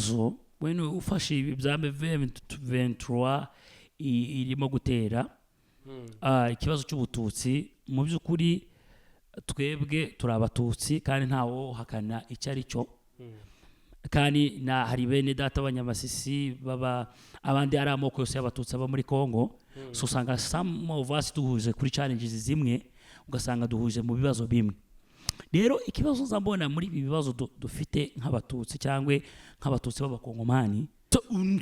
Ikibazo wene ufashe ibi bya M23 irimo gutera ikibazo cy'ubututsi. Mu by'ukuri twebwe turi Abatutsi kandi ntawo hakana icyo ari cyo, kandi na hari bene data b'Abanyamasisi, baba abandi, ari amoko yose y'Abatutsi aba muri Congo. So usanga some of us duhuje kuri challenges zimwe, ugasanga duhuje mu bibazo bimwe. Rero ikibazo nza mbona muri ibi bibazo dufite nk'Abatutsi cyangwa nk'Abatutsi b'Abakongomani,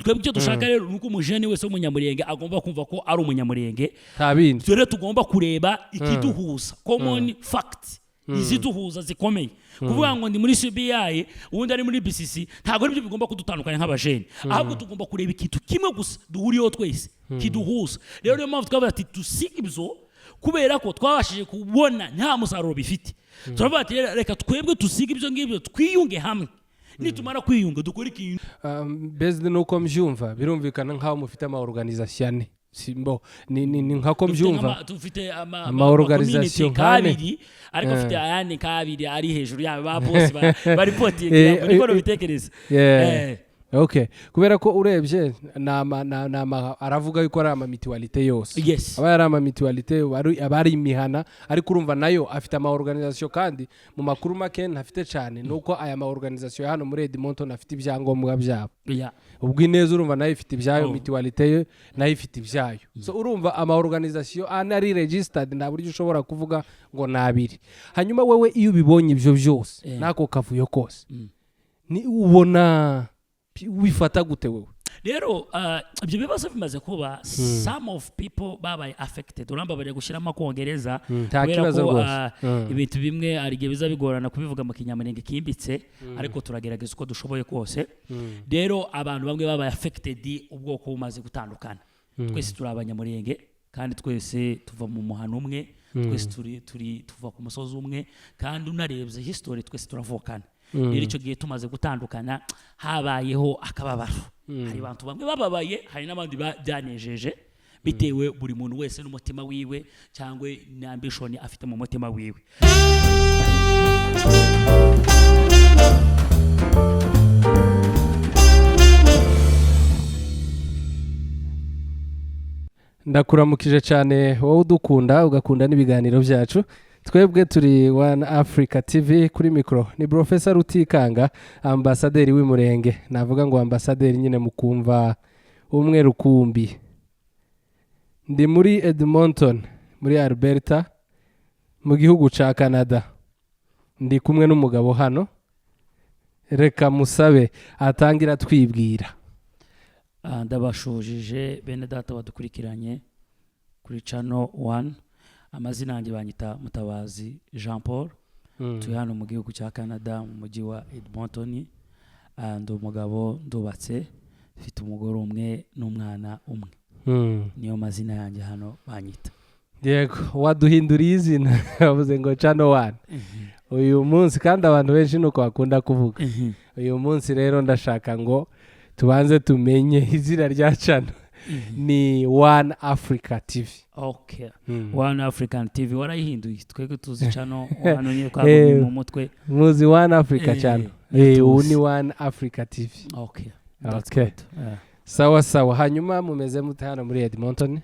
twebwe icyo dushaka rero ni uko umujene wese w'Umunyamurenge agomba kumva ko ari Umunyamurenge. Nta bindi. Rero tugomba kureba ikiduhuza, common fact iziduhuza zikomeye. Kuvuga ngo ndi muri CBI, ubundi ari muri BCC, ntabwo aribyo bigomba kudutandukanya nk'abajene, ahubwo tugomba kureba ikintu kimwe gusa duhuriyeho twese kiduhuza. Rero niyo mpamvu twavuga ati dusiga ibyo, kubera ko twabashije kubona nta musaruro bifite. Turavuga ati rero reka twebwe dusiga ibyo ngibyo, twiyunge hamwe. Nitumara kwiyunga, dukore ikintu. Based nuko mbyumva, birumvikana nk'aho mufite ama organisation ane. Simbo ni nkako Dufite mbyumva. Dufite Ama ama organisation community nkane. kabiri, ariko afite ayandi kabiri ari hejuru yabo, ba boss baripotinga. Niko nabitekereza. Okay, kubera ko urebye ni ama aravuga yuko ari ama mutualité yose. Aba yari ama mutualité, aba ari imihana, ariko urumva nayo afite ama organisation. Kandi mu makuru make ntafite cyane ni uko aya ma organisation ya hano muri Edmonton afite ibyangombwa byabo. Ubwo Ineza urumva nayo ifite ibyayo, mutualité ye nayo ifite ibyayo. So urumva ama organisation ane ari registered, nta buryo ushobora kuvuga ngo ni abiri. Hanyuma wewe iyo ubibonye ibyo byose n'ako kavuyo kose, ni ubona wifata gute wewe? Rero ibyo bibazo bimaze kuba, some of people babaye affected. Urambabariye gushyiramo Akongereza Nta kubera kibazo ko rwose. Ibintu bimwe hari igihe biza bigorana kubivuga mu Kinyamurenge kimbitse, ariko turagerageza uko dushoboye kose. Rero abantu bamwe babaye affected ubwoko bumaze gutandukana. Twese turi Abanyamurenge kandi twese tuva mu muhano umwe, twese turi tuva ku musozi umwe, kandi unarebye history twese turavukana. Rero icyo gihe tumaze gutandukana habayeho akababaro. Hari abantu bamwe bababaye, hari n'abandi byanejeje, bitewe buri muntu wese n'umutima wiwe cyangwa na ambition afite mu mutima wiwe. Ndakuramukije cyane wowe udukunda, ugakunda n'ibiganiro byacu. Twebwe turi One Africa TV, kuri mikoro ni Professor Rutikanga, ambasaderi w'Umurenge. Navuga ngo ambasaderi nyine mukumva umwe rukumbi. Ndi muri Edmonton, muri Alberta, mu gihugu ca Canada. Ndi kumwe n'umugabo hano, reka musabe atangira twibwira. Ndabashujije bene data badukurikiranye kuri channel one. Amazina yanjye banyita Mutabazi Jean Paul. Turi hano mu gihugu cya Canada, mu mujyi wa Edmonton. Ndi umugabo, ndubatse, mfite umugore umwe n'umwana umwe. Niyo mazina yanjye hano banyita. Yego, waduhinduriye izina, bavuze ngo channel one uyu munsi, kandi abantu benshi nuko bakunda kuvuga. Uyu munsi rero ndashaka ngo tubanze tumenye izina rya channel, ni One Africa TV. Okay, One African TV warayihinduye. Twebwe tuzi channel hano nyine twagumye mu mutwe. Muzi One Africa channel. Ubu tuzi. ni One Africa TV. Okay, that's Okay. good. Sawa sawa. Hanyuma mumeze mute hano muri Edmonton?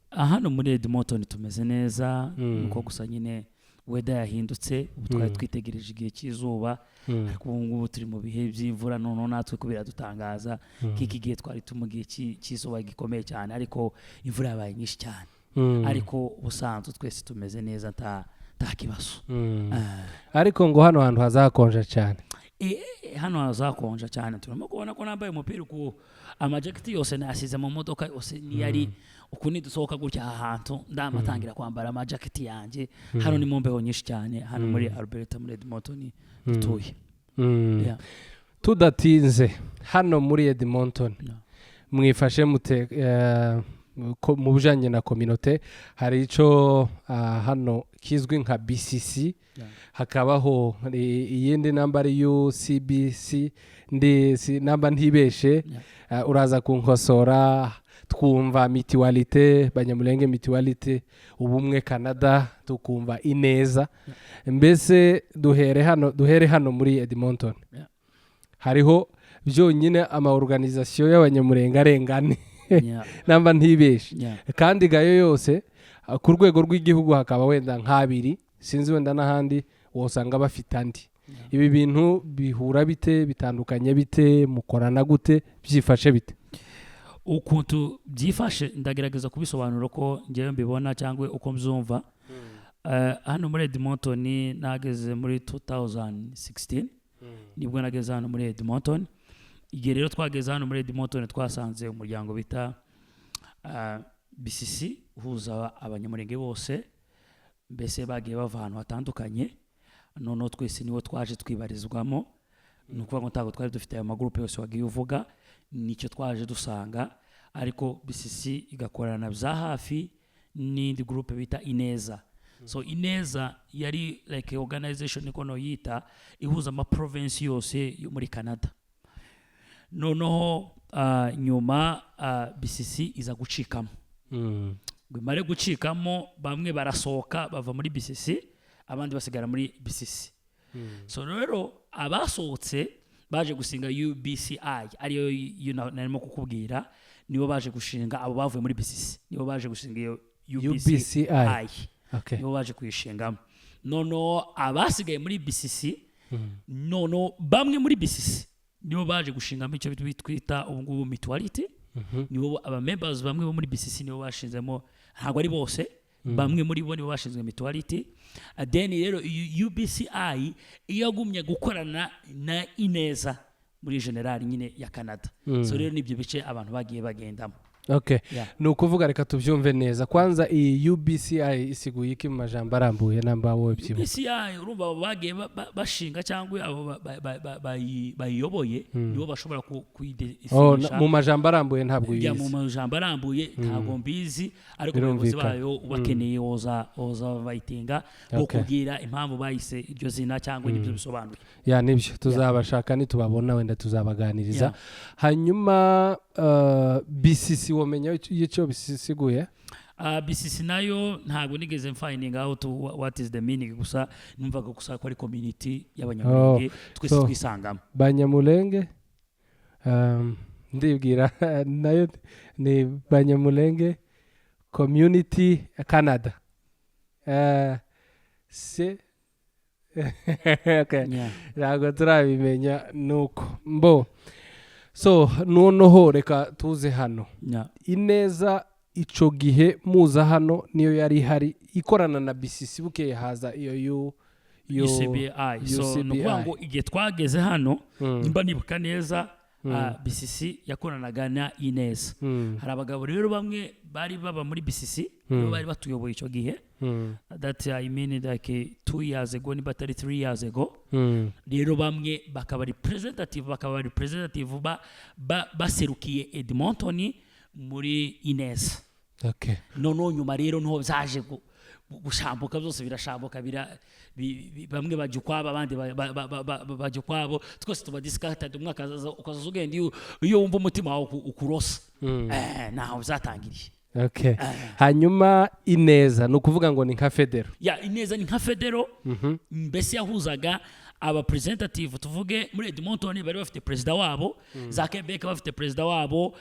Hano muri Edmonton tumeze neza. Nuko gusa nyine weather yahindutse. Ubu twari twitegereje igihe cy'izuba, ariko ubu ngubu turi mu bihe by'imvura. Noneho natwe ko biradutangaza k'iki gihe twari turi mu gihe cy'izuba gikomeye cyane, ariko imvura yabaye nyinshi cyane. Ariko ubusanzwe twese tumeze neza, nta kibazo. Ariko ngo hano hantu hazakonja cyane. Hano hazakonja cyane. Turimo kubona ko nambaye umupira, ku amajaketi yose nayasize mu modoka yose niyari. Uku nidusohoka gutya aha hantu ndamatangira kwambara amajaketi yanjye. Hano ni mu mbeho nyinshi cyane, hano muri Alberta, muri Edmonton dutuye. Yeah. Tudatinze, hano muri Edmonton mwifashe mute mu bijanye na communauté? Hari ico hano kizwi nka BCC, hakabaho iyindi namba ari UCBC, ndi si, namba ntibeshe, uraza kunkosora. Twumva mutualité Banyamulenge, mutualité Ubumwe Canada, tukumva Ineza. Mbese duhere hano muri Edmonton. Hariho Byonyine ama organisation y'Abanyamurenge arenga ane, namba ntibeshe, kandi gayo yose ku rwego rw'igihugu hakaba wenda nk'abiri, sinzi, wenda n'ahandi wosanga bafite andi. Ibi bintu bihura bite? Bitandukanye bite? Mukorana gute? Byifashe bite? Ukuntu byifashe, ndagerageza kubisobanura uko ngewe mbibona cyangwa uko mbyumva. Hano muri Edmonton nageze muri 2016, nibwo nageze hano muri Edmonton. Igihe rero twageze hano muri Edmonton, twasanze umuryango bita BCC uhuza Abanyamurenge bose, mbese bagiye bava ahantu hatandukanye. Noneho twese niwo twaje twibarizwamo. Ni ukuvuga ngo ntabwo twari dufite ayo magurupe yose wagiye uvuga, nicyo twaje dusanga. Ariko BCC igakorana bya hafi n'indi groupe bita Ineza. So Ineza yari like organization, niko noyita, ihuza ama province yose yo muri Canada. Noneho nyuma BCC iza gucikamo. Ngo imare gucikamo, bamwe barasohoka bava muri BCC, abandi basigara muri BCC. So rero abasohotse baje gushinga UBCI, ariyo yo narimo kukubwira. Nibo baje gushinga, abo bavuye muri BCC nibo baje gushinga iyo UBCI. UBCI. Okay. Nibo baje kuyishingamo. Noneho abasigaye muri BCC, noneho bamwe muri BCC nibo baje gushingamo icyo twita ubu ngubu mutuality. Nibo aba members bamwe bo muri BCC nibo bashinzemo, ntabwo ari bose, bamwe muri bo nibo bashinzwe mutuality. Then rero iyo UBCI iyo yagumye gukorana na Ineza muri general nyine ya Canada. So rero nibyo bice abantu bagiye bagendamo. Okay. Yeah. Ni ukuvuga, reka tubyumve neza kwanza, iyi UBCI isiguye iki mu majambo arambuye, namba wowe byibuka? UBCI, urumva abo bagiye bashinga cyangwa abo bayiyoboye nibo bashobora Oh, kuyidefinisha. mu majambo arambuye ntabwo Ya, mu uyizi? majambo arambuye ntabwo mbizi, ariko abayobozi Birumvikana. bayo ubakeneye woza bayitinga bokubwira impamvu bahise iryo zina cyangwa n'ibyo bisobanuye. Ya, nibyo, tuzabashaka, nitubabona wenda tuzabaganiriza. Hanyuma BCC, womenya icyo bisiguye? BCC nayo ntabwo nigeze finding out what is the meaning, gusa numvaga gusa ko ari community y'Abanyamurenge twese so- twisangamo. Banyamulenge, ndibwira nayo ni Banyamulenge Community Canada. Se okay. Ntabwo turabimenya nuko mbo. So noneho reka tuze hano. Ineza, ico gihe muza hano niyo yari ihari ikorana na BCC, bukeye haza iyo yo UCBI. So ni ukuvuga UCBI. ngo igihe twageze hano, nimba nibuka neza, BCC yakoranaga na Ineza. Hari abagabo rero bamwe bari baba muri BCC, nibo bari batuyoboye icyo gihe. That I mean like 2 years ago, niba atari 3 years ago. Rero bamwe bakaba representative baserukiye Edmonton muri Ineza. Noneho nyuma rero niho byaje gushambuka byose, birashambuka, bamwe bajya ukwabo, abandi bajya ukwabo, twese tuba discarded. Umwe akazaza, ukazaza ugenda iyo wumva umutima wawe ukurosa. Naho byatangiriye. Okay. Hanyuma Ineza ni ukuvuga ngo ni nka federo? Ya, Ineza ni nka federo, mbese yahuzaga aba representative. Tuvuge muri Edmonton bari bafite perezida wabo, za Quebec bafite perezida wabo,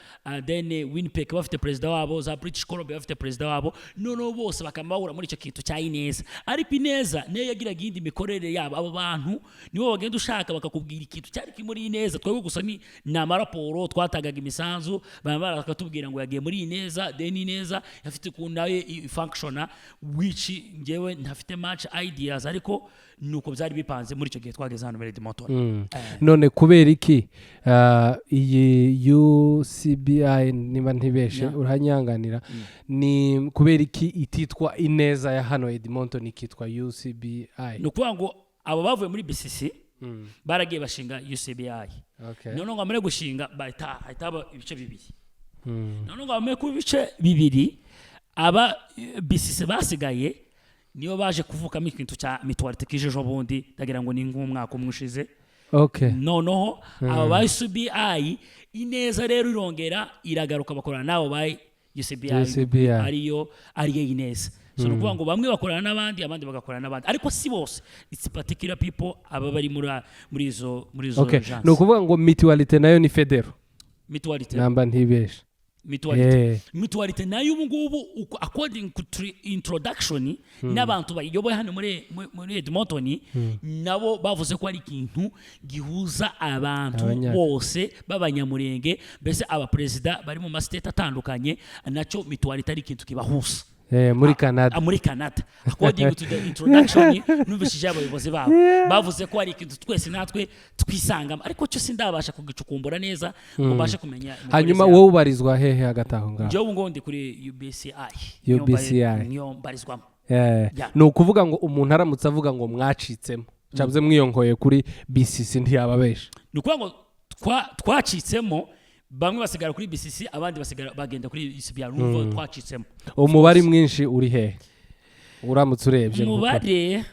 then Winnipeg bafite perezida wabo, za British Columbia bafite perezida wabo. Noneho bose bakaba bahura muri icyo kintu cya Ineza. Ariko Ineza niyo yagiraga iyindi mikorere yabo. Abo bantu nibo bagenda ushaka bakakubwira ikintu cyari kiri muri Ineza. Twebwe gusa ni amaraporo twatangaga, imisanzu, baba bakatubwira ngo yagiye muri Ineza. Then Ineza afite ukuntu nawe functiona, which ngewe ntafite much ideas, ariko nuko byari bipanze muri icyo gihe twageze hano muri Edmonton. None kubera iki iyi UCBI, niba ntibeshe, uranyanganira, ni kubera iki ititwa Ineza ya hano Edmonton, ikitwa UCBI? Ni ukuvuga ngo abo bavuye muri BCC baragiye bashinga UCBI. Noneho ngo bamare gushinga, bahita hahita haba ibice bibiri. Noneho ngo bamare kuba ibice bibiri, aba BCC basigaye nibo baje kuvukamo ikintu cya mutualité kije ejo bundi, ndagira ngo ni nk'umwaka umwe ushize. Noneho aba ba UCBI, Ineza rero irongera iragaruka, bakorana n'abo ba UCBI, UCBI. ariyo Ineza. So ni ukuvuga ngo bamwe bakorana n'abandi, abandi bagakorana n'abandi, ariko si bose. It's particular people aba bari muri izo agence. Ni ukuvuga ngo mutualité nayo ni fédéral? Mutualité. Namba ntibeshe. Mutualité. Eh. Mutualité nayo ubu ngubu according to introduction n'abantu bayiyoboye hano muri Edmonton, nabo bavuze ko ari ikintu gihuza abantu bose b'Abanyamurenge, mbese abaperezida bari mu ma states atandukanye, nacyo mutualité ari ikintu kibahuza. Muri Canada. Muri Canada, according to the introduction numvishije abayobozi babo bavuze ko ari ikintu twese natwe twisangamo, ariko cyo sindabasha kugicukumbura neza ngo mbashe kumenya imikorere Hanyuma yabo. wowe ubarizwa hehe hagati aho ngaho? Njyewe ubu ngubu ndi kuri UBCI. UBCI. Niyo mbarizwamo. Yeah. Ni ukuvuga ngo umuntu aramutse avuga ngo mwacitsemo cyabuze mwiyonkoye kuri BCC, ntiyababesha? Ni ukuvuga ngo twacitsemo, bamwe basigara kuri BCC, abandi basigara bagenda kuri UCBI. Urumva twacitsemo. Umubare mwinshi uri hehe uramutse urebye Umubare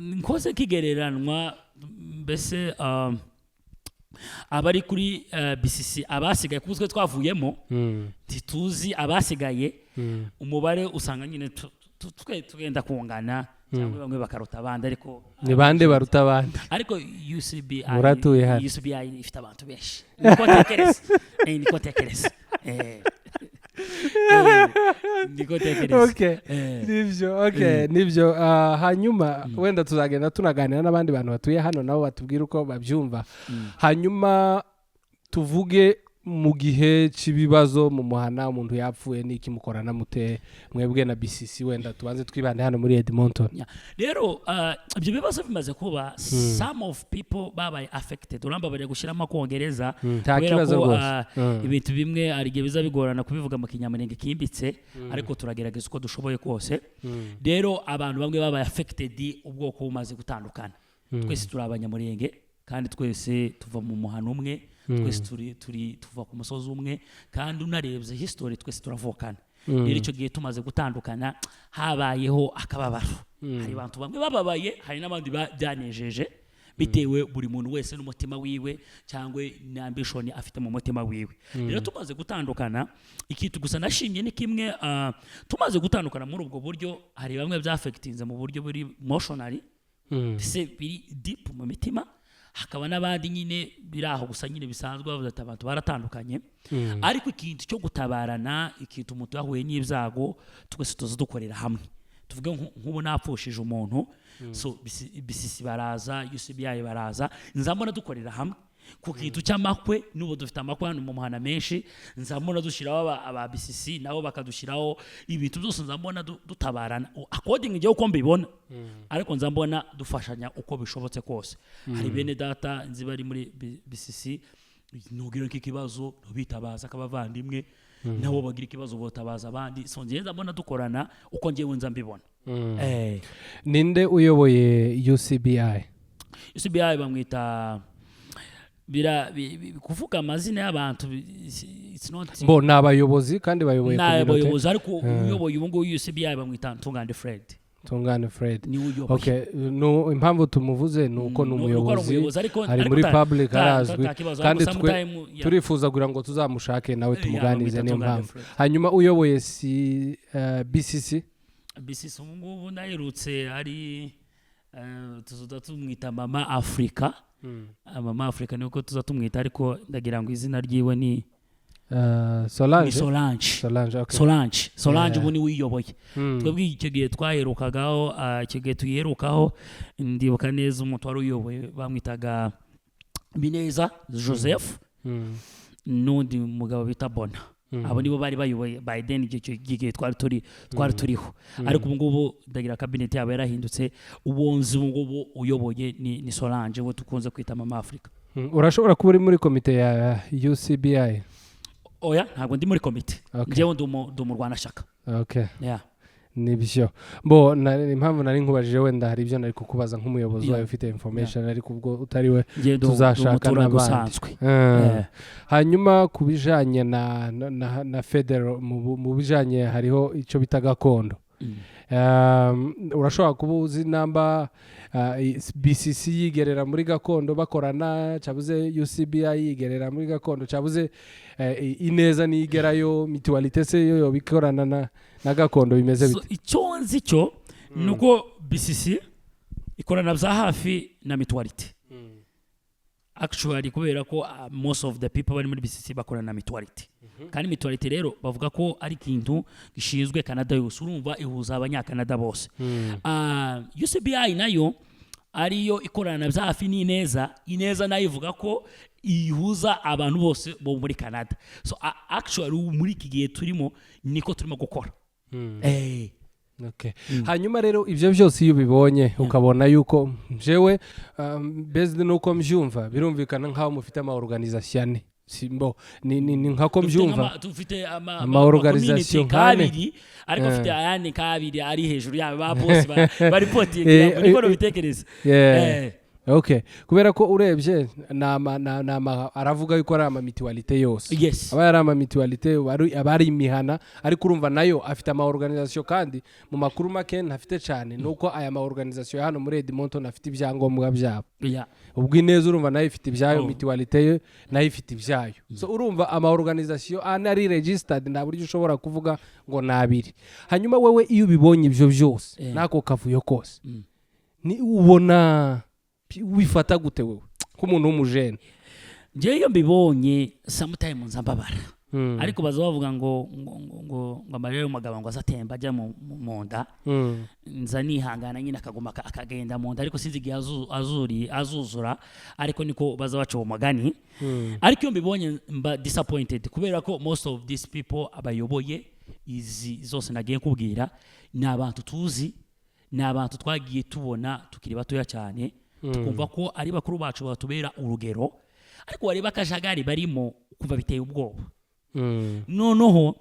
nkoze kigereranwa, mbese abari kuri BCC, abasigaye, kuko twe twavuyemo, ntituzi abasigaye. Umubare usanga nyine twe tugenda kungana cyangwa bamwe bakaruta abandi, ariko Ni bande baruta abandi? Ariko UCBI Muratuye hano. UCBI ifite abantu benshi, niko tekereza. Niko tekereza. Niko tekereza. Nibyo, okay, nibyo. Hanyuma wenda tuzagenda tunaganira n'abandi bantu batuye hano, nabo batubwire uko babyumva. Hanyuma tuvuge mu gihe cy'ibibazo mu muhana, umuntu yapfuye, n'iki mukorana mute mwebwe na BCC? Wenda tubanze twibande hano muri Edmonton. Yeah. Rero ibyo bibazo bimaze kuba, some of people babaye affected. Urambabariye gushyiramo akongereza Nta kubera kibazo ko rwose. Ibintu bimwe hari igihe biza bigorana kubivuga mu Kinyamurenge kimbitse, ariko turagerageza uko dushoboye kose. Rero abantu bamwe babaye affected ubwoko bumaze gutandukana. Twese turi Abanyamurenge kandi twese tuva mu muhano umwe, twese turi tuva ku musozi umwe, kandi unarebye history twese turavukana. Rero icyo gihe tumaze gutandukana habayeho akababaro. Hari abantu bamwe bababaye, hari n'abandi byanejeje, bitewe buri muntu wese n'umutima wiwe cyangwa n'ambition afite mu mutima wiwe. Rero tumaze gutandukana, ikintu gusa nashimye ni kimwe: tumaze gutandukana muri ubwo buryo, hari bamwe byaffectinze mu buryo buri emotionally, mbese biri deep mu mitima, hakaba n'abandi nyine biri aho gusa nyine bisanzwe, bavuze ati abantu baratandukanye. Ariko ikintu cyo gutabarana, ikintu umuntu yahuye n'ibyago, twese tuza dukorera hamwe. Tuvuge nk'ubu napfushije umuntu, so BCC baraza, UCBI baraza, nzambona dukorera hamwe ku kintu cy'amakwe. N'ubu dufite amakwe hano mu muhana menshi, nzambona dushyiraho aba BCC, nabo bakadushyiraho ibintu byose. Nzambona dutabarana according njyewe uko mbibona, ariko nzambona dufashanya uko bishobotse kose. Hari bene data nzi bari muri BCC, nugira nk'ikibazo bitabaza akabavandimwe, nabo bagira ikibazo botabaza abandi. So njyewe ndabona dukorana uko njyewe nza mbibona. Ninde uyoboye UCBI? UCBI bamwita bira kuvuga amazina y'abantu it's not Bo ni abayobozi kandi bayoboye Ni communauté. abayobozi, ariko uyoboye ubu ngubu UCBI bamwita Ntungande Fred. Tungane Fred. Niwe uyoboye. Okay, no, impamvu tumuvuze ni uko ni Ni uko ari umuyobozi, umuyobozi, ariko ari ariko muri public, arazwi, nta kibazo, kandi ariko twe sometime, yeah. turifuza kugira ngo tuzamushake nawe tumuganirize, bamwita niyo Tungane mpamvu. Fred. Hanyuma uyoboye BCC? BCC ubu ngubu naherutse ari tuzoza tumwita Mama Africa. Mama Africa niko tuza tumwita, ariko ndagira ngo izina ryiwe ni Solange. Ni Solange. Solange, okay. Solange. Yeah. Ubu niwe uyiyoboye. Twebwe icyo gihe twaherukagaho, icyo gihe tuyiherukaho, ndibuka neza umuntu wari uyoboye bamwitaga Bineza Joseph n'undi mugabo bita Bona. Abo nibo bari bayoboye by then, icyo gihe twari turiho. Ariko ubu ngubu ndagira cabinet yabo yarahindutse. Ubonzi ubu ngubu uyoboye ni Solange, we dukunze kwita Mama Africa. Urashobora kuba uri muri komite ya UCBI? Oya, ntabwo ndi muri komite. Okay. Njyewe ndi umurwanashyaka. Okay. Yeah. Nibyo, bo impamvu nari nkubajije, wenda hari ibyo nari kukubaza nk'umuyobozi wawe ufite information, ariko ubwo utari we Njyewe ndi tuzashaka umuturage n'abandi. usanzwe. Hanyuma ku bijanye na federal, mu bijanye hariho icyo bita gakondo. Urashobora kuba uzi namba BCC yigerera muri gakondo bakorana, cyabuze UCBI yigerera muri gakondo, cyabuze Ineza niyigerayo, mutualité se yo yoba ikorana na gakondo, bimeze So, bite? Icyo nzi cyo ni uko BCC ikorana bya hafi na mutualité actually, kubera ko most of the people bari muri BCC bakorana na mutualité. Kandi mutualité rero bavuga ko ari ikintu gishinzwe Canada yose, urumva ihuza Abanyakanada bose. UCBI nayo ariyo ikorana bya hafi n'Ineza. Ineza nayo ivuga ko ihuza abantu bose bo muri Canada. So actually ubu muri iki gihe turimo niko turimo gukora. Okay. Hanyuma rero ibyo byose iyo ubibonye ukabona yuko jewe based nuko mbyumva, birumvikana nk'aho mufite ama organisation ane. Simbo ni nkako Dufite mbyumva. Dufite Ama organisation community nk'ane. kabiri, ariko afite ayandi kabiri ari hejuru yabo, ba boss baripotinga, niko nabitekereza. Okay, kubera ko urebye ni ama aravuga yuko ari ama mutualité yose. Yes. Aba ari ama mutualité, aba ari imihana, ariko urumva nayo afite ama organisation. Kandi mu makuru make ntafite cyane ni uko aya ma organisation ya hano muri Edmonton afite ibyangombwa byabo. Ubwo Ineza urumva nayo ifite ibyayo, Oh. mutualité yo nayo ifite ibyayo. So urumva ama organisation ane ari registered, nta buryo ushobora kuvuga ngo ni abiri. Hanyuma wewe iyo ubibonye ibyo byose n'ako kavuyo kose, ni ubona wifata gute wewe nk'umuntu w'umujene? Njyewe iyo mbibonye sometime nza mbabara, ariko baza bavuga ngo amarira y'umugabo ngo azatemba ajya mu nda. Nza nihangana nyine akaguma akagenda mu nda, ariko sinzi igihe azuzura, ariko niko baza baca uwo mugani. Ariko iyo mbibonye mba disappointed, kubera ko most of these people abayoboye izi zose nagiye kubwira ni abantu tuzi, ni abantu twagiye tubona tukiri batoya cyane, tukumva ko ari bakuru bacu batubera urugero, ariko wareba akajagari barimo kuva biteye ubwoba. Noneho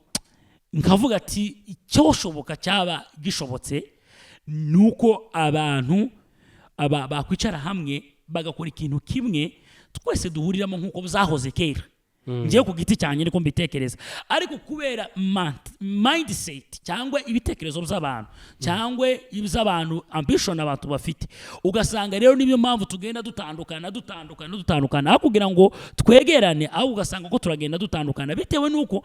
nkavuga ati icyoshoboka cyaba gishobotse ni uko abantu bakwicara hamwe bagakora ikintu kimwe twese duhuriramo nk'uko byahoze kera. Ngewe ku giti cyanjye niko mbitekereza, ariko kubera mindset cyangwa ibitekerezo by'abantu cyangwa iby'abantu, ambition abantu bafite, ugasanga rero niyo mpamvu tugenda dutandukana, dutandukana, dutandukana, aho kugira ngo twegerane, aho ugasanga ko turagenda dutandukana bitewe n'uko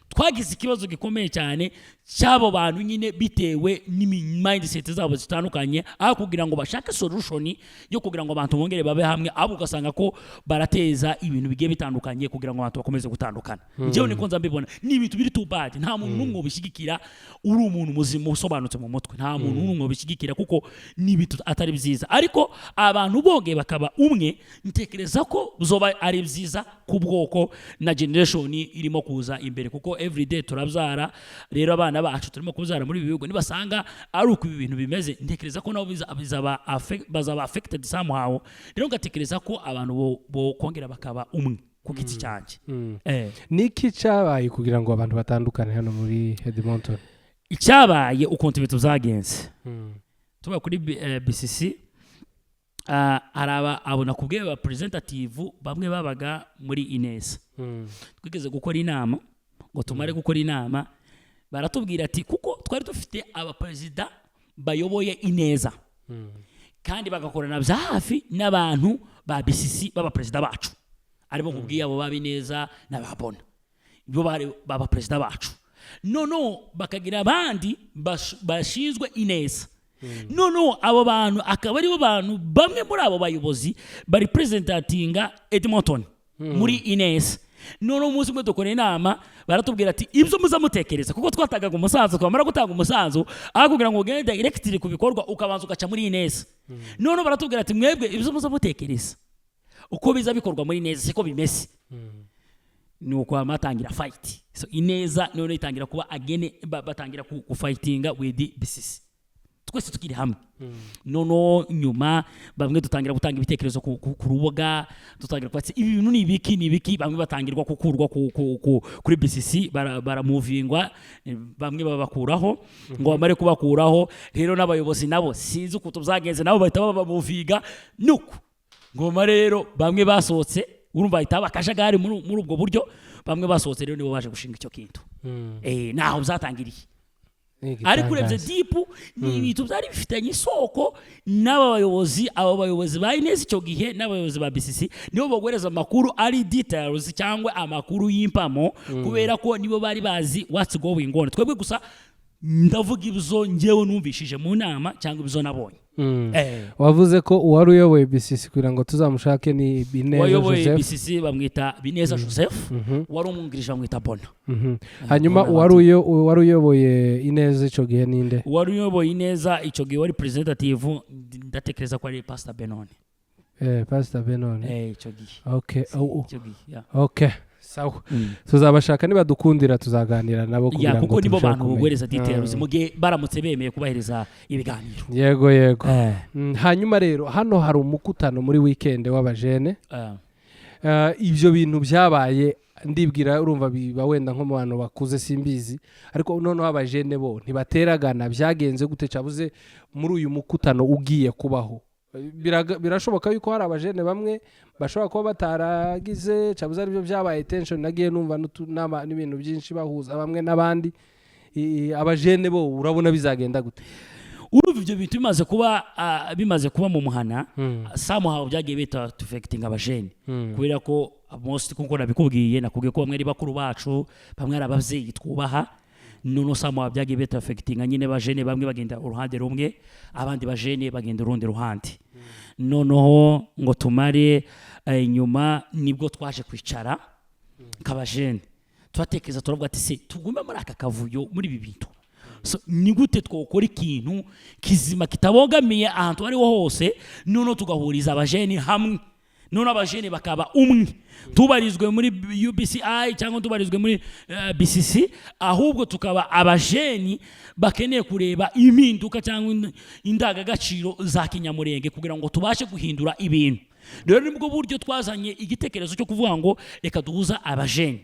twagize ikibazo gikomeye cyane cy'abo bantu nyine, bitewe n'imindset zabo zitandukanye. Aho kugira ngo bashake solution yo kugira ngo abantu bongere babe hamwe, ahubwo ugasanga ko barateza ibintu bigiye bitandukanye kugira ngo abantu bakomeze gutandukana. Njyewe niko nza mbibona, ni ibintu biri too bad. Nta muntu n'umwe ubishyigikira uri umuntu muzima usobanutse mu mutwe, nta muntu n'umwe ubishyigikira, kuko ni ibintu atari byiza. Ariko abantu bongeye bakaba umwe, ntekereza ko bizoba ari byiza ku bwoko na generation irimo kuza imbere, kuko everyday turabyara. Rero abana bacu turimo kubyara muri ibi bihugu, nibasanga ari uko ibi bintu bimeze, ntekereza ko nabo bazaba affected somehow. Rero ngatekereza ko abantu bo kongera bakaba umwe ku giti cyanjye. Niki cyabaye kugira ngo abantu batandukane hano muri Edmonton? Icyabaye, ukuntu ibintu byagenze, tuba kuri BCC, hari abo nakubwiye ba representative bamwe babaga muri Ineza. Twigeze gukora inama, ngo tumare gukora inama baratubwira ati, kuko twari dufite abaperezida bayoboye Ineza kandi bagakorana bya hafi n'abantu ba BCC b'abaperezida bacu, aribo nkubwiye abo b'Abineza n'ababona bo bari b'abaperezida bacu, noneho bakagira abandi bashinzwe Ineza. Noneho abo bantu akaba aribo bantu bamwe muri abo bayobozi bari representatinga Edmonton muri Ineza. Noneho umunsi umwe dukora inama, baratubwira ati ibyo muza mutekereza, kuko twatangaga umusanzu, twamara gutanga umusanzu, aho kugira ngo ugende directly ku bikorwa ukabanza ugaca muri Ineza. Noneho baratubwira ati mwebwe ibyo muza mutekereza uko biza bikorwa muri Ineza siko bimeze. Ni uko batangira fight. So Ineza noneho itangira kuba again, batangira gufightinga with BCC, twese tukiri hamwe. Noneho nyuma bamwe dutangira gutanga ibitekerezo ku rubuga, dutangira kubatse ibi bintu ni ibiki, ni ibiki. Bamwe batangirwa gukurwa kuri BCC, baramuvingwa, bamwe babakuraho. Ngo bamare kubakuraho rero, n'abayobozi nabo sinzi ukuntu byagenze, nabo bahita babamuvinga. Nuko ngo bamare rero bamwe basohotse, urumva bahita haba akajagari muri ubwo buryo. Bamwe basohotse rero nibo baje gushinga icyo kintu. Naho byatangiriye. Ni Ariko urebye igitangaza. Deep, ni ibintu byari bifitanye isoko n'aba bayobozi, abo bayobozi ba Ineza icyo gihe n'abayobozi ba BCC, nibo baguhereza amakuru ari details cyangwa amakuru y'impamo, kubera ko nibo bari bazi what's going on. Twebwe gusa ndavuga ibyo njyewe numvishije mu nama cyangwa ibyo nabonye. Wavuze ko uwari uyoboye BCC, kugira ngo tuzamushake, ni Bineza Wayoboye Joseph. BCC bamwita Bineza Joseph, wari umwungirije bamwita Bona. Hanyuma Bona. Uwari uyoboye Ineza icyo gihe ninde? Wari uyoboye Ineza icyo gihe, wari representative, ndatekereza ko ari Pastor Benone. Pastor Benone. Icyo gihe. Okay. Oh. Icyo gihe, yeah. Okay, sawa, tuzabashaka nibadukundira, tuzaganira nabo kugira Ya, ngo kuko nibo turusheho bantu kumenya. buguhereza details mu gihe baramutse bemeye kubahiriza ibiganiro. Yego. Hanyuma rero hano hari umukutano muri weekend w'abajene. Ibyo bintu byabaye, ndibwira urumva biba wenda nko mu bantu bakuze, simbizi, ariko noneho abajene bo ntibateragana. Byagenze gute cyabuze muri uyu mukutano ugiye kubaho? Birashoboka yuko hari abajene bamwe bashobora kuba bataragize cyabuze, aribyo byabaye tension. Nagiye numva n'ibintu byinshi bahuza bamwe n'abandi. Abajene bo urabona bizagenda gute? Urumva ibyo bintu bimaze kuba mu muhana, somehow byagiye bita affecting abajene, kubera ko most, kuko nabikubwiye, nakubwiye ko bamwe ari bakuru bacu, bamwe ari ababyeyi twubaha. Noneho somehow byagiye bita affecting nyine bajene, bamwe bagenda uruhande rumwe, abandi bajene bagenda urundi ruhande. Noneho ngo tumare, nyuma nibwo twaje kwicara nk'abajene, turatekereza, turavuga ati: "Se tugume muri aka kavuyo, muri ibi bintu? So, ni gute twakora ikintu kizima kitabogamiye ahantu aho ariho hose, noneho tugahuriza abajeni hamwe, noneho abajeni bakaba umwe, tubarizwe muri UBCI cyangwa tubarizwe muri BCC, ahubwo tukaba abajeni bakeneye kureba impinduka cyangwa indangagaciro za kinyamurenge kugira ngo tubashe guhindura ibintu?" Rero nibwo buryo twazanye igitekerezo cyo kuvuga ngo reka duhuza abajeni.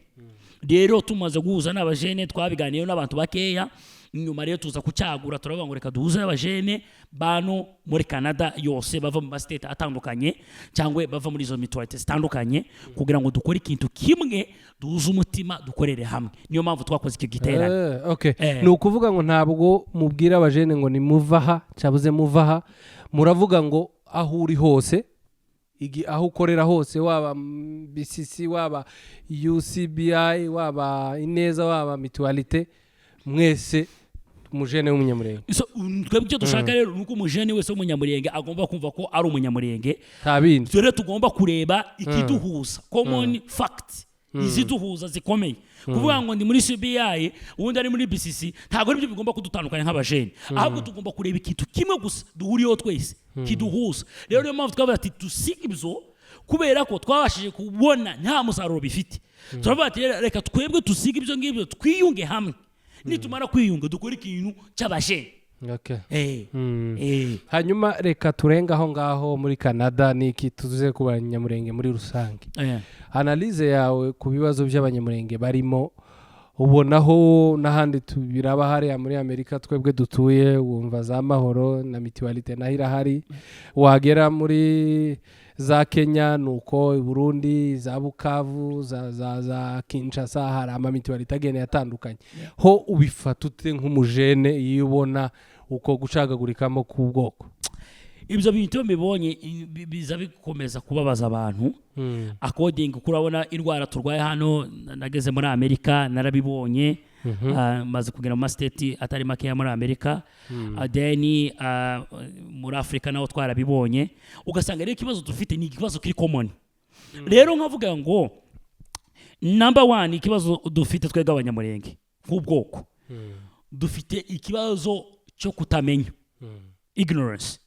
Rero tumaze guhuza n'abajene, twabiganiyeho n'abantu bakeya, nyuma rero tuza kucyagura, turavuga ngo reka duhuze abajene bano muri Canada yose, bava mu ma state atandukanye cyangwa bava muri izo mutualité zitandukanye, kugira ngo dukore ikintu kimwe, duhuze umutima, dukorere hamwe. Niyo mpamvu twakoze icyo giterane. Okay. Ni ukuvuga ngo ntabwo mubwira abajene ngo nimuva aha cyabuze muva aha, muravuga ngo aho uri hose, aho ukorera hose, waba BCC, waba UCBI, waba Ineza, waba mutualité, mwese umujene w'umunyamurenge. So, twebwe icyo dushaka rero ni uko umujene wese w'umunyamurenge agomba kumva ko ari umunyamurenge. Nta bindi. Rero tugomba kureba ikiduhuza, common fact iziduhuza zikomeye. Kuvuga ngo ndi muri CBI, ubundi ari muri BCC, ntabwo aribyo bigomba kudutandukanya nk'abajene, ahubwo tugomba kureba ikintu kimwe gusa duhuriyeho twese kiduhuza. Rero niyo mpamvu twavuga ati dusiga ibyo, kubera ko twabashije kubona nta musaruro bifite. Turavuga ati rero reka twebwe dusiga ibyo ngibyo, twiyunge hamwe, nitumara kwiyunga dukore ikintu cy'abajene. Hanyuma reka turenge aho ngaho muri Canada niki, tuze ku banyamurenge muri rusange. Analyse yawe ku bibazo by'abanyamurenge barimo, ubonaho n'ahandi biraba hariya muri Amerika twebwe dutuye, wumva za Mahoro na mutualité naho irahari, wagera muri za Kenya nuko, i Burundi, za Bukavu, za Kinshasa, hari ama mutualité agenda atandukanye. Ho ubifata ute nk'umujene iyo ubona uko gucagagurikamo k'ubwoko? Ibyo bintu iyo mbibonye, biza bikomeza kubabaza abantu according kuko urabona indwara turwaye hano. Nageze muri Amerika narabibonye. Maze kugera mu ma state atari makeya muri Amerika. Then muri Afurika naho twarabibonye, ugasanga rero ikibazo dufite ni ikibazo kiri common. Rero nkavuga ngo number one, ikibazo dufite twebwe abanyamurenge nk'ubwoko, dufite ikibazo cyo kutamenya, ignorance.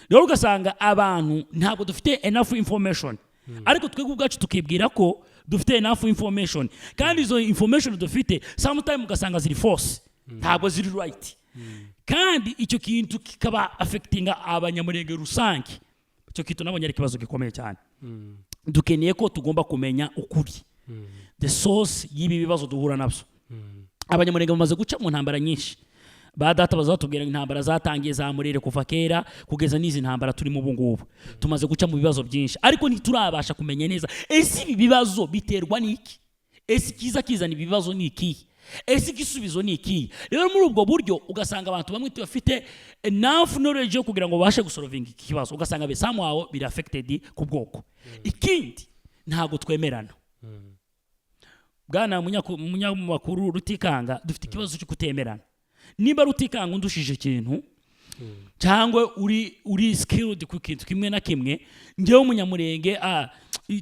Rero ugasanga abantu ntabwo dufite enough information, ariko twebwe ubwacu tukibwira ko dufite enough information, kandi izo information dufite sometime ugasanga ziri false, ntabwo ziri right. Kandi icyo kintu kikaba affectinga abanyamurenge rusange. Icyo kintu nabonye ari ikibazo gikomeye cyane. Dukeneye ko tugomba kumenya ukuri, the source y'ibi bibazo duhura nabyo. Abanyamurenge bamaze guca mu ntambara nyinshi. Ba data bazatubwira intambara zatangiye za Murere kuva kera kugeza n'izi ntambara turimo ubu ngubu. Tumaze guca mu bibazo byinshi, ariko ntiturabasha kumenya neza: ese ibi bibazo biterwa n'iki? Ese ikiza kizana ibibazo ni ikihe? Ese igisubizo ni ikihe? Rero muri ubwo buryo ugasanga abantu bamwe bafite enough knowledge yo kugira ngo babashe gusolvinga iki kibazo, ugasanga somehow biri affected ku bwoko. Ikindi, ntabwo twemerana. Bwana munyamakuru Rutikanga, dufite ikibazo cyo kutemerana. Niba Rutikanga undushije ikintu cyangwa uri skilled ku kintu kimwe na kimwe, njyewe Umunyamurenge,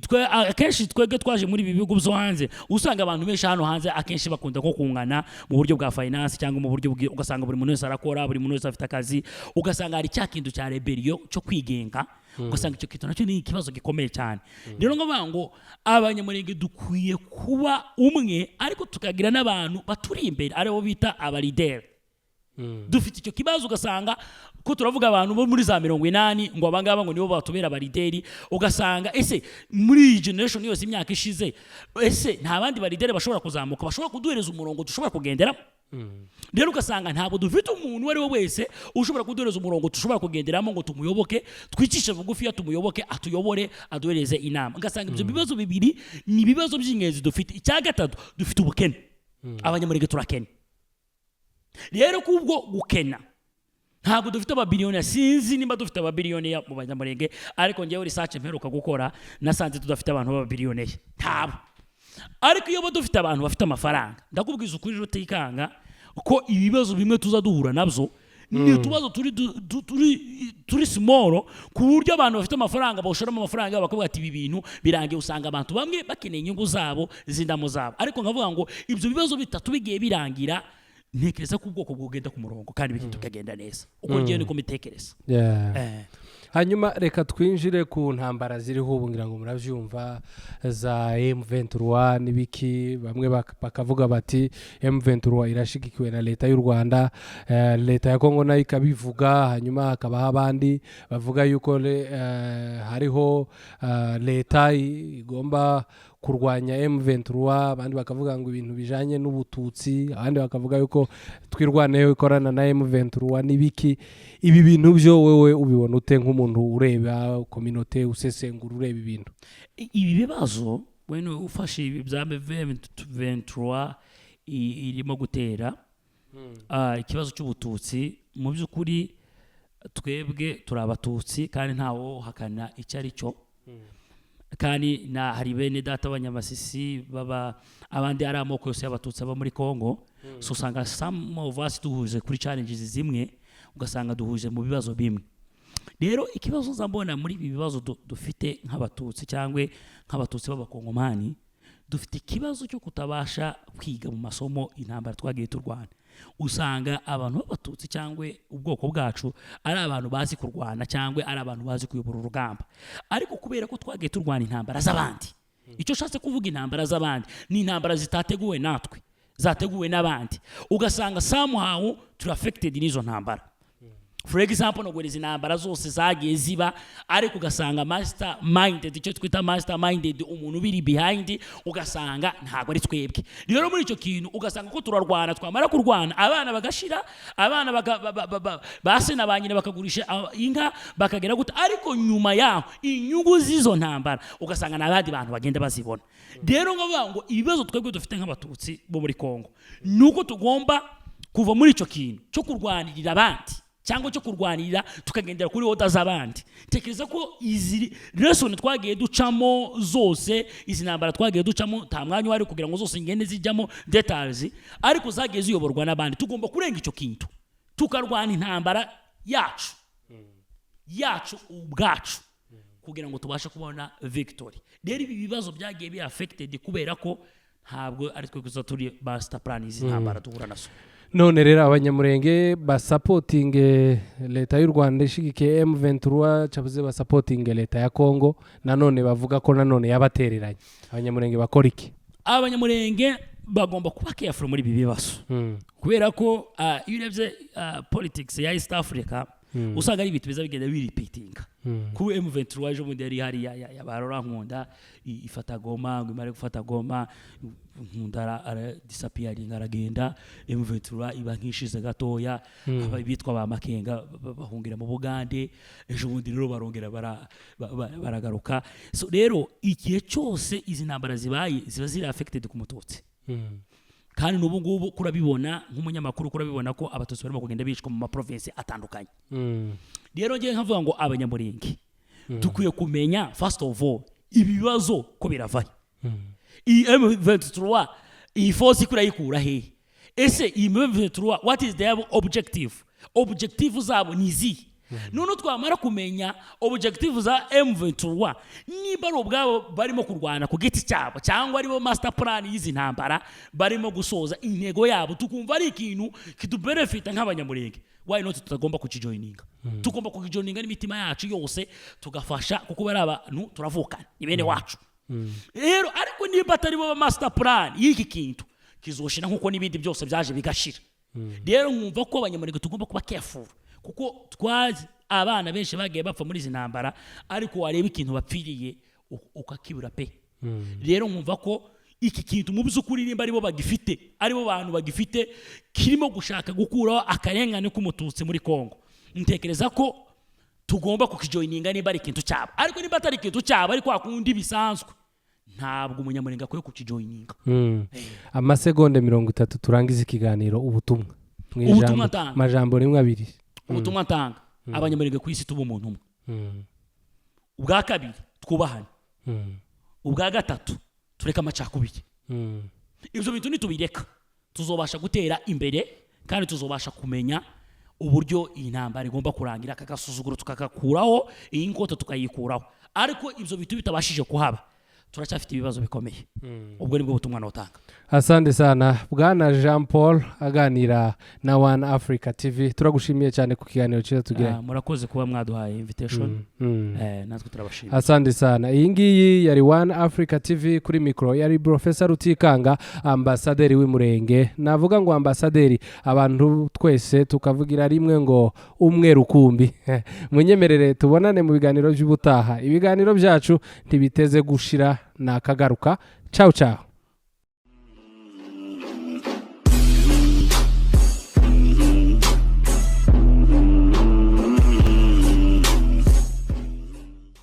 twe akenshi twebwe twaje muri ibi bihugu byo hanze, usanga abantu benshi hano hanze akenshi bakunda nko kungana mu buryo bwa finance cyangwa mu buryo ugasanga buri muntu wese arakora, buri muntu wese afite akazi, ugasanga hari cya kintu cya rebellion cyo kwigenga, ugasanga icyo kintu nacyo ni ikibazo gikomeye cyane. Rero ngo ngo Abanyamurenge dukwiye kuba umwe, ariko tukagira n'abantu baturi imbere, aribo bita aba leader. Dufite icyo kibazo, ugasanga ko turavuga abantu bo muri za 80 ngo abangaba ngo nibo batubera aba leader, ugasanga ese muri iyi generation yose, imyaka ishize, ese nta bandi ba leader bashobora kuzamuka, bashobora kuduhereza umurongo dushobora kugenderamo? Rero ugasanga ntabwo dufite umuntu uwo ari we wese ushobora kuduhereza umurongo dushobora kugenderamo ngo tumuyoboke, twicishe bugufiya, tumuyoboke, atuyobore, aduhereze inama. Ugasanga ibyo bibazo bibiri ni ibibazo by'ingenzi dufite. Icya gatatu, dufite ubukene. Abanyamurenge turakene. Rero kubwo gukena, ntabwo dufite ababiliyoni. Sinzi nimba dufite ababiliyoni mu Banyamurenge, ariko ngewe research mperuka gukora nasanze tudafite abantu b'ababiliyoneri, ntabo. Ariko iyo dufite abantu bafite amafaranga, ndakubwiza ukuri Rutikanga, ko ibibazo bimwe tuza duhura nabyo ni utubazo turi small, ku buryo abantu bafite amafaranga bawushoramo amafaranga yabo, bakavuga ati ibi bintu birangiye. Usanga abantu bamwe bakeneye inyungu zabo z'indamu zabo. Ariko nkavuga ngo ibyo bibazo bitatu bigiye birangira, ntekereza ko ubwoko bwugenda ku murongo kandi ibintu bikagenda neza. Uko ngewe niko mbitekereza. Hanyuma reka twinjire ku ntambara ziriho ubu. Ngira ngo murabyumva, za M23 n'ibiki. Bamwe bakavuga bati M23 irashigikiwe na leta y'u Rwanda, leta ya Kongo nayo ikabivuga. Hanyuma hakabaho abandi bavuga yuko hariho leta igomba kurwanya M23, abandi bakavuga ngo ibintu bijanye n'Ubututsi, abandi bakavuga yuko Twirwaneho ikorana na M23 n'ibiki. Ibi bintu byo wewe ubibona ute nk'umuntu ureba communauté, usesengura, ureba ibintu? Ibi bibazo wene ufashe ibi bya M23 irimo gutera ikibazo cy'Ubututsi, mu by'ukuri twebwe turi Abatutsi kandi ntawo hakana icyo ari cyo. Kandi na hari bene data b'Abanyamasisi baba abandi, ari amoko yose y'Abatutsi aba muri Congo. So usanga some of us duhuje kuri challenges zimwe, ugasanga duhuje mu bibazo bimwe. Rero ikibazo nza mbona muri ibi bibazo dufite nk'Abatutsi cyangwa nk'Abatutsi b'Abakongomani, dufite ikibazo cyo kutabasha kwiga mu masomo intambara twagiye turwana. Usanga abantu b'Abatutsi cyangwa ubwoko bwacu ari abantu bazi kurwana cyangwa ari abantu bazi kuyobora urugamba, ariko kubera ko twagiye turwana intambara z'abandi, icyo ushatse kuvuga intambara z'abandi ni intambara zitateguwe natwe, zateguwe n'abandi, ugasanga somehow turi affected n'izo ntambara. For example, no izi intambara zose zagiye ziba, ariko ugasanga master minded, icyo twita master minded, umuntu ubiri behind, ugasanga ntabwo ari twebwe. Rero muri icyo kintu ugasanga ko turarwana, twamara kurwana abana bagashira, abana ba se na ba nyina bakagurisha inka, bakagera gute, ariko nyuma yaho inyungu z'izo ntambara ugasanga n'abandi bantu bagenda bazibona. Rero nkavuga ngo ibibazo twebwe dufite nk'Abatutsi bo muri Kongo ni uko tugomba kuva muri icyo kintu cyo kurwanirira abandi cyangwa cyo kurwanirira, tukagendera kuri order z'abandi. Tekereza ko izi lesson twagiye ducamo zose, izi ntambara twagiye ducamo, nta mwanya uhari kugira ngo zose ngende zijyamo details, ariko zagiye ziyoborwa n'abandi. Tugomba kurenga icyo kintu, tukarwana intambara yacu ubwacu kugira ngo tubashe kubona victory. Rero ibi bibazo byagiye bi affected kubera ko ntabwo ari twe gusa turi master plan izi ntambara duhura nazo. None rero Abanyamurenge basupportinge leta y'u Rwanda ishigikiye M23, cabuze basupportinge leta ya Congo nanone bavuga ko nanone yabatereranye, Abanyamurenge bakora iki? Abanyamurenge bagomba kuba careful muri ibi bibazo, kubera ko iyo urebye politics ya East Africa, usanga ari ibintu biza bigenda birepeatinga. Kuba M23 ejo bundi yari hari ya barora Nkunda ifata Goma, ngo imare gufata Goma, Nkunda ara disappearing, aragenda. M23 iba nkishize gatoya, aba bitwa ba Makenga bahungira mu Bugande. Ejo bundi rero barongera baragaruka. So rero igihe cyose izi ntambara zibaye, ziba ziri affected ku Mututsi. Kandi n'ubu ngubu kurabibona nk'umunyamakuru, kurabibona ko Abatutsi barimo kugenda bicwa mu maprovinsi atandukanye. Rero ngewe nkavuga ngo Abanyamurenge dukwiye kumenya, first of all, ibibazo ko biravahe, iyi M23, iyi force ko irayikura hehe? Ese iyi M23, what is their objective? Objective zabo ni izihe? None twamara kumenya objective za M23, niba ari ubwabo barimo kurwana ku giti cyabo cyangwa aribo master plan y'izi ntambara, barimo gusoza intego yabo, tukumva ari ikintu kidubenefita nk'Abanyamurenge, why not tutagomba kukijoininga? Tugomba kukijoininga n'imitima yacu yose, tugafasha, kuko bari abantu turavukana, ni bene wacu. Rero ariko niba atari bo master plan y'iki kintu, kizoshira nk'uko n'ibindi byose byaje bigashira. Rero nkumva ko Abanyamurenge tugomba kuba careful, kuko twazi abana benshi bagiye bapfa muri izi ntambara, ariko wareba ikintu bapfiriye ukakibura pe. Rero nkumva ko iki kintu mu by'ukuri, nimba aribo bagifite, aribo bantu bagifite, kirimo gushaka gukuraho akarengane k'Umututsi muri Kongo, ntekereza ko tugomba kukijoininga nimba ari ikintu cyabo. Ariko nimba atari ikintu cyabo, ari kwa kundi bisanzwe, ntabwo Umunyamurenge akwiye kukijoininga. Amasegonde 30 turangize ikiganiro. Ubutumwa mu Ubutumwa ijambo, atanga. Majambo rimwe, abiri. Ubutumwa ntanga: Abanyamurenge ku isi tuba umuntu umwe. Ubwa kabiri, twubahane. Ubwa gatatu, tureke amacakubiri. Ibyo bintu nitubireka, tuzobasha gutera imbere kandi tuzobasha kumenya uburyo iyi ntambara igomba kurangira, aka gasuzuguro tukagakuraho, iyi nkota tukayikuraho. Ariko ibyo bintu bitabashije kuhaba, turacyafite ibibazo bikomeye. Ubwo nibwo butumwa notanga. Asante sana, bwana Jean Paul aganira na One Africa TV. Turagushimiye cyane ku kiganiro cyiza tugiranye. Ah, murakoze kuba mwaduhaye invitation. Natwe turabashimiye. Asante sana. Iyi ngiyi yari One Africa TV, kuri mikoro yari Profesa Rutikanga, ambasaderi w'Umurenge. Navuga ngo ambasaderi, abantu twese tukavugira rimwe ngo umwe rukumbi. Munyemerere tubonane mu biganiro by'ubutaha. Ibiganiro byacu ntibiteze gushira, nakagaruka. Ciao ciao.